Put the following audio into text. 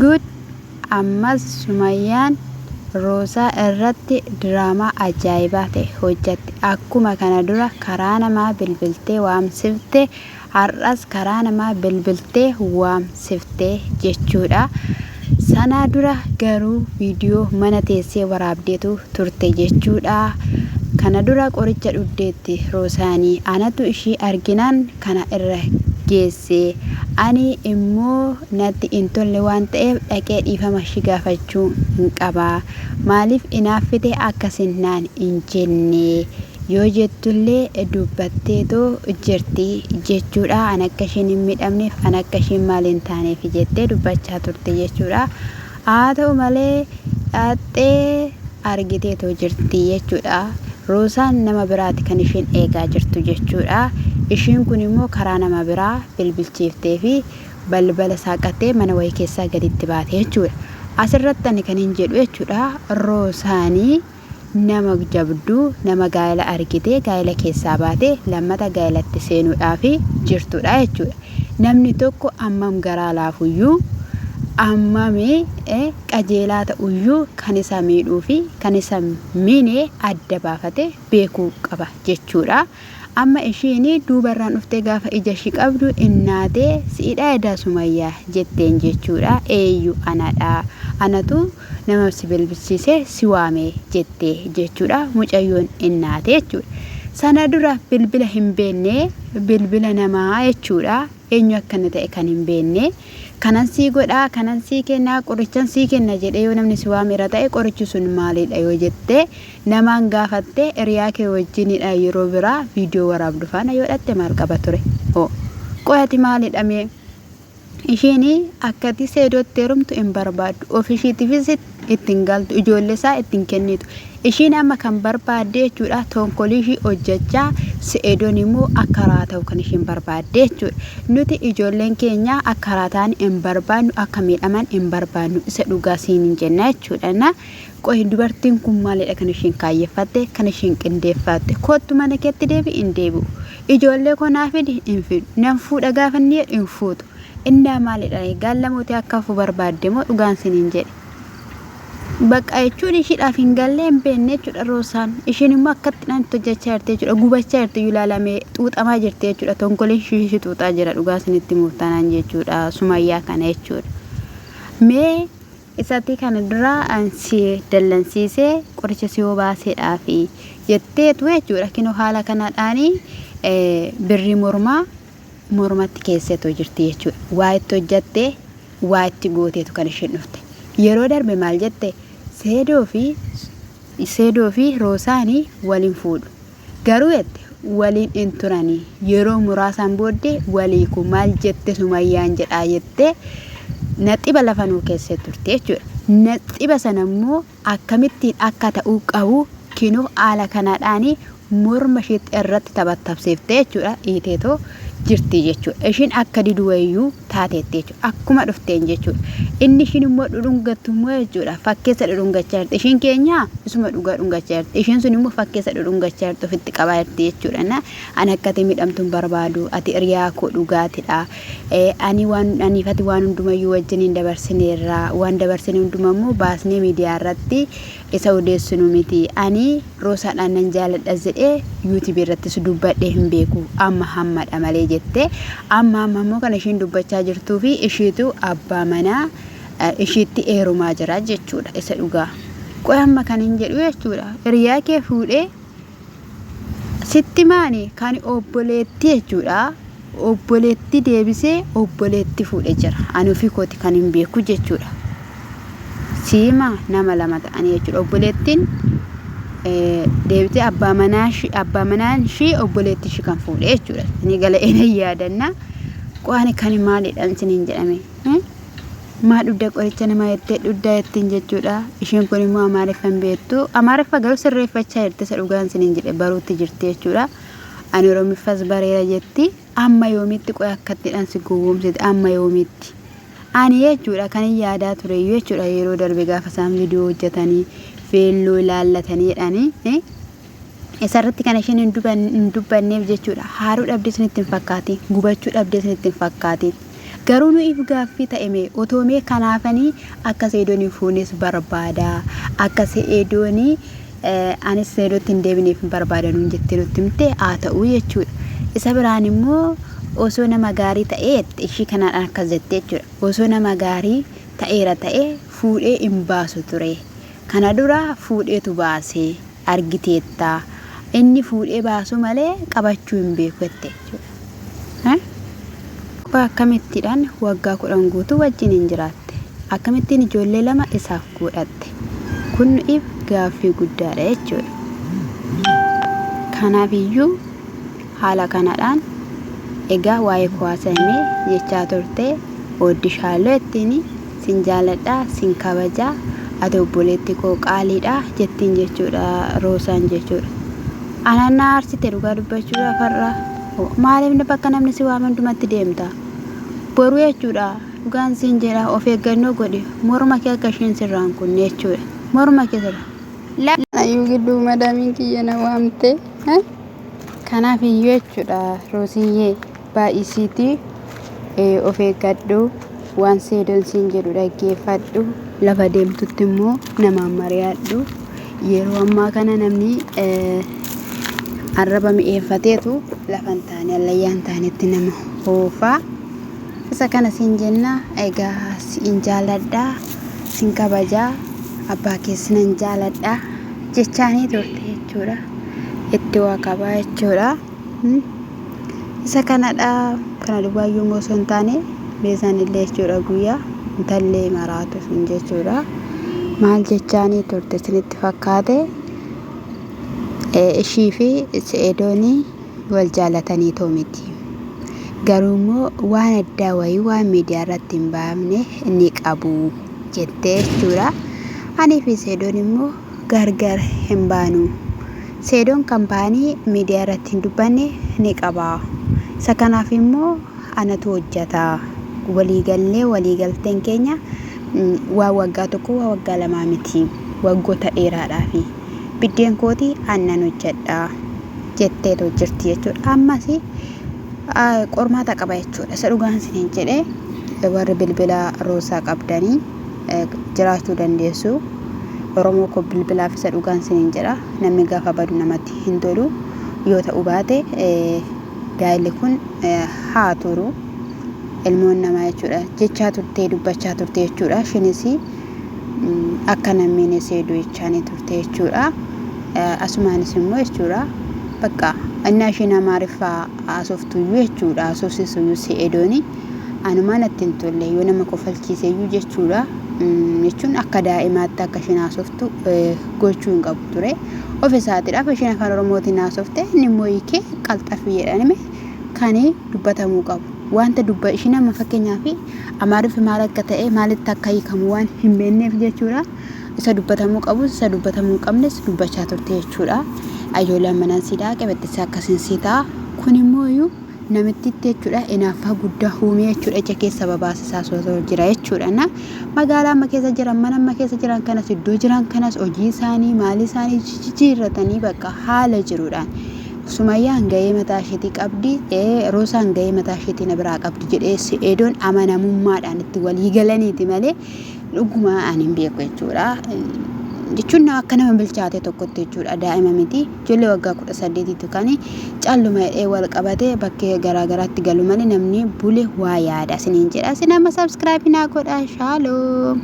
Good ammas Sumayyaan Roosaa irratti diraamaa ajaa'ibaa ta'e hojjatte. Akkuma kana dura karaa namaa bilbiltee waamsifte har'as karaa namaa bilbiltee waamsifte jechuudha. Sanaa dura garuu viidiyoo mana teessee waraabdeetu turte jechuudha. Kana dura qoricha dhugdeetti Roosaanii. Anatu ishii arginaan kana irra geesse. Ani immoo natti hin tolle waan ta'eef dhaqee dhiifama ishii gaafachuu hin qaba. Maaliif inaaffite akkasin naan hin jenne yoo jettullee dubbatteetoo jirti jechuudha. An akka ishiin hin miidhamneef, an akka ishiin maal hin taaneef jettee dubbachaa turte jechuudha. Haa ta'u malee dhaqxee argiteetoo jirti jechuudha. Roosaan nama biraati kan ishiin eegaa jirtu jechuudha. Ishiin kun immoo karaa nama biraa bilbilchiiftee fi balbala saaqattee mana wayii keessaa gaditti baate jechuudha. Asirratti ani kan hin jedhu jechuudha Roosaanii nama jabduu nama gaa'ela argitee gaa'ela keessaa baatee lammata gaa'elatti seenuudhaaf jirtudha jechuudha. Namni tokko ammam garaa laafuyyuu ammam qajeelaa ta'uyyuu kan isa miidhuu fi kan isa miine adda baafate beekuu qaba jechuudha. Amma ishiin duubarraan dhuftee gaafa ija ishii qabdu innaatee si'idhaa edaa Sumayyaa jetteen jechuudha. Eeyyu anadha. Anatu nama si bilbilchiisee si waame jette jechuudha. Mucayyoon innaate jechuudha. Sana dura bilbila hin beekne bilbila namaa jechuudha. Eenyu akka inni ta'e kan hin beekne. Kanan sii godha, kanan sii kenna, qorichan sii kenna jedhee yoo namni si waameera ta'e qorichi sun maalidha yoo jette namaan gaafatte hiriyaa kee wajjinidha yeroo biraa viidiyoo waraabdu faana yoo dhatte maal qaba ture. Hoo. Qoy ati maalidha mee? Ishiin akkati seedootti heerumtu hin barbaaddu. Of ishiitifis itti hin galtu. Ijoollee isaa itti hin kennitu. Ishiin amma kan barbaadde jechuudha toonkolii ishii hojjechaa seedoon immoo akka raata'u kan ishiin barbaadde jechuudha. Nuti ijoolleen keenya akka raataan hin barbaadnu akka miidhaman hin barbaadnu isa dhugaa siin hin jenna jechuudha. Na qohi dubartiin kun maalidha kan ishiin kaayyeffatte kan ishiin qindeeffatte kottu mana keetti deebi hin deebi'u. Ijoollee koo naa fidi hin fidu. Nan fuudha gaafa inni jedhu hin fuutu. Innaa maalidha gaalla mootii akka hafu barbaadde moo dhugaan siniin jedhe. Bakka jechuun ishiidhaaf hin galle hin beekne jechuudha Roosaan. Ishiin immoo akkatti dhaan itti hojjechaa jirti jechuudha. Gubachaa jirti iyyuu ilaalamee xuuxamaa jirti jechuudha. Tonkoliin ishii ishii xuuxaa jira dhugaa isinitti himuuf taanaan jechuudha. Sumayyaa kana jechuudha. Mee Isati kana dura si dallansiise qoricha si obaaseedhaafi jetteetu jechuudha. Kinoo haala kanadhaani birrii mormaa mormatti keesseetoo jirti jechuudha. Waa itti hojjatte waa itti gooteetu kan isheen dhufte. Yeroo darbe maal jette Seedoo fi Seedoo fi Roosaani wal hin fuudhu. Garuu jette waliin hin turani yeroo muraasaan booddee wal hiiku maal jette Sumayyaan jedhaa jettee naxiba lafa nuu keessee turte jechuudha. Naxiba sana immoo akkamittiin akka ta'uu qabu kinoo haala kanaadhaani morma isheetti irratti tabattabsiifte jechuudha hiiteetoo jirti jechuudha. Ishiin akka didu wayiyyuu taateetti jechuudha. Akkuma dhufteen jechuudha. Inni ishiin immoo dhudhungattu immoo jechuudha. Fakkeessa dhudhungachaa jirti. Ishiin keenya isuma dhugaa dhungachaa jirti. Ishiin sun immoo fakkeessa dhudhungachaa jirti ofitti qabaa jirti jechuudha. Na ani akka ati miidhamtu hin barbaadu. Ati hiriyaa koo dhugaatidha. Ani waan aniif ati waan hundumayyuu wajjiniin dabarsineerra. Waan dabarsine hunduma immoo baasnee miidiyaa irratti isa odeessinu miti. Ani Roosaadhaan nan jaaladhas jedhee YouTube irrattis dubbadhee hin beeku amma hammadha malee jette. Amma amma immoo kan ishiin dubbachaa jirtuu fi ishiitu abbaa manaa ishiitti eerumaa jira jechuudha isa dhugaa. Qoy amma kan hin jedhu jechuudha. Hiriyaa kee fuudhee sitti maani kan obboleettii jechuudha. Obboleettii deebisee obboleetti fuudhe jira. Ani ofii kooti kan hin beeku jechuudha. Siima nama lama ta'anii jechuudha. Obboleettiin deebitee abbaa manaa ishii abbaa manaan ishii obboleettii ishii kan fuudhe jechuudha. Inni gala ena yaadanna. Qo'ani kan maalidha isiniin jedhame. Maa dhugda qoricha namaa jettee dhugdaa jettiin jechuudha. Isheen kun immoo Amaariffa hin beektu. Amaariffa garuu sirreeffachaa jirti isa dhugaan isiniin jedhe baruutti jirti jechuudha. Ani Oromiffas bareera jetti. Amma yoomitti qoy akkattidhaan si gowwoomsite amma yoomitti. Ani jechuudha kan hin yaadaa ture iyyuu jechuudha yeroo darbe gaafa isaan viidiyoo hojjetanii feelloo ilaallatanii jedhanii isarratti kan isheen hin dubbanneef jechuudha. Haaruu dhabdee isinitti hin fakkaatiin gubachuu dhabdee isinitti hin fakkaatiin. Garuu nu'iif gaaffii ta'e mee otoo mee kanaafanii akka Seedoon hin fuunes barbaada. Akka Seedoon anis Seedootti hin deebineef hin barbaada nuun jettee nutti himte haa ta'uu jechuudha. Isa biraan immoo osoo nama gaarii ta'ee jette ishii kanaadhaan akkas jettee jechuudha. Osoo nama gaarii ta'eera ta'e fuudhee hin baasu ture. Kana dura fuudheetu baase argiteetta. Inni fuudhee baasuu malee qabachuu hin beeku jette jechuudha. Akkamittidhaan waggaa 10 guutuu wajjiniin jiraatte? Akkamittiin ijoollee 2 isaaf godhatte? Kun nu'iif gaaffii guddaadha jechuudha. Kanaaf iyyuu haala kanadhaan egaa waa'ee kuwaasa himee jechaa turte ooddishaaloo jettiin sin jaaladha sin kabaja ati obboleetti koo qaaliidha jettiin jechuudha Roosaan jechuudha. Anaan na aarsite dhugaa dubbachuudhaaf har'a maaliif bakka namni si waame hundumatti deemta? Boru jechuudha dhugaan siin jedha of eeggannoo godhi morma kee akka isheen sirraa hin kunne jechuudha morma kee sirraa. Ayyuu gidduu madaamiin kiyya na waamte. Kanaaf iyyuu jechuudha Roosiyyee baay'isiitii of eeggadhu waan seedoon siin jedhu dhaggeeffadhu lafa deemtutti immoo namaan mari'adhu yeroo ammaa kana namni arraba mi'eeffateetu lafa hin taane allayyaa hin taanetti nama oofaa. Isa kana siin jenna egaa siin jaaladha siin kabajaa abbaa kees nan jaaladha jechaanii turte jechuudha. Itti waa qabaa jechuudha. Isa kanadha kana duwwaayyuu immoo osoo hin taane beezaan illee jechuudha guyyaa intallee maraatu sun jechuudha. Maal jechaanii turte isinitti fakkaate ishii fi Se'edoonii wal jaalataniitoo miti. Garuu immoo waan addaa wayii waan miidiyaa irratti hin baafne ni qabu jettee jechuudha. Anii fi Seedoon immoo gargar hin baanu. Seedoon kampaanii miidiyaa irratti hin dubbanne ni qaba. Isa kanaaf immoo anatu hojjeta. Walii gallee walii galteen keenya waan waggaa tokko waan waggaa lamaa miti. Waggoota dheeraadhaafi. Biddeen kooti an nan hojjedha jetteetoo jirti jechuudha. Ammas qormaata qaba jechuudha. Isa dhugaan isiniin jedhe warri bilbila roosaa qabdanii jiraachuu dandeessu. Oromoo koo bilbilaaf isa dhugaan isiniin jedha. Namni gaafa badu namatti hin tolu. Yoo ta'u baate gaa'elli kun haa turu. Ilmoon namaa jechuudha. Jechaa turtee dubbachaa turte jechuudha. Ishiinis akka namni seeduu jechaanii turte jechuudha. Asumaanis immoo jechuudha. Bakka innaa isheen Amaariffaa haasoftuyyuu jechuudha. Haasofsiisuyyuu seedooni anumaa natti hin tolle yoo nama kofalchiiseyyuu jechuudha. Jechuun akka daa'imaatti akka isheen haasoftu gochuu hin qabu ture. Of isaatiidhaaf isheen afaan Oromootiin haasofte inni immoo hiikee qalxafi jedhanime kan dubbatamuu qabu. Wanta dubba ishiin amma fakkeenyaaf Amaariffi maal akka ta'e maalitti akka hiikamu waan hin beekneef jechuudha. Isa dubbatamuu qabus isa dubbatamuu hin qabnes dubbachaa turte jechuudha. Ijoolleen manaan sii ta'a qebexxisee akkasiin sii ta'a. Kun immoo iyyuu namittitti jechuudha inaaffaa guddaa uumee jechuudha ija keessa babaasisaa osoo jira jechuudha. Na magaalaa amma keessa jiran mana amma keessa jiran kanas iddoo jiran kanas hojii isaanii maalii isaanii jijjiirratanii bakka haala jiruudhaan. Sumayyaan gahee mataa isheetii qabdi, Roosaan gahee mataa isheetii na biraa qabdi jedhee Se'eedoon amanamummaadhaan itti walii galaniiti malee dhuguma ani hin beeku jechuudha. Jechuun nama akka nama bilchaate tokkotti jechuudha daa'ima miti. Ijoollee waggaa 18tu kan calluma jedhee wal qabatee bakkee garaa garaatti galu malee namni bule waa yaada isiniin jedha. Isin amma subscribe naa godhaa. Shaaloom.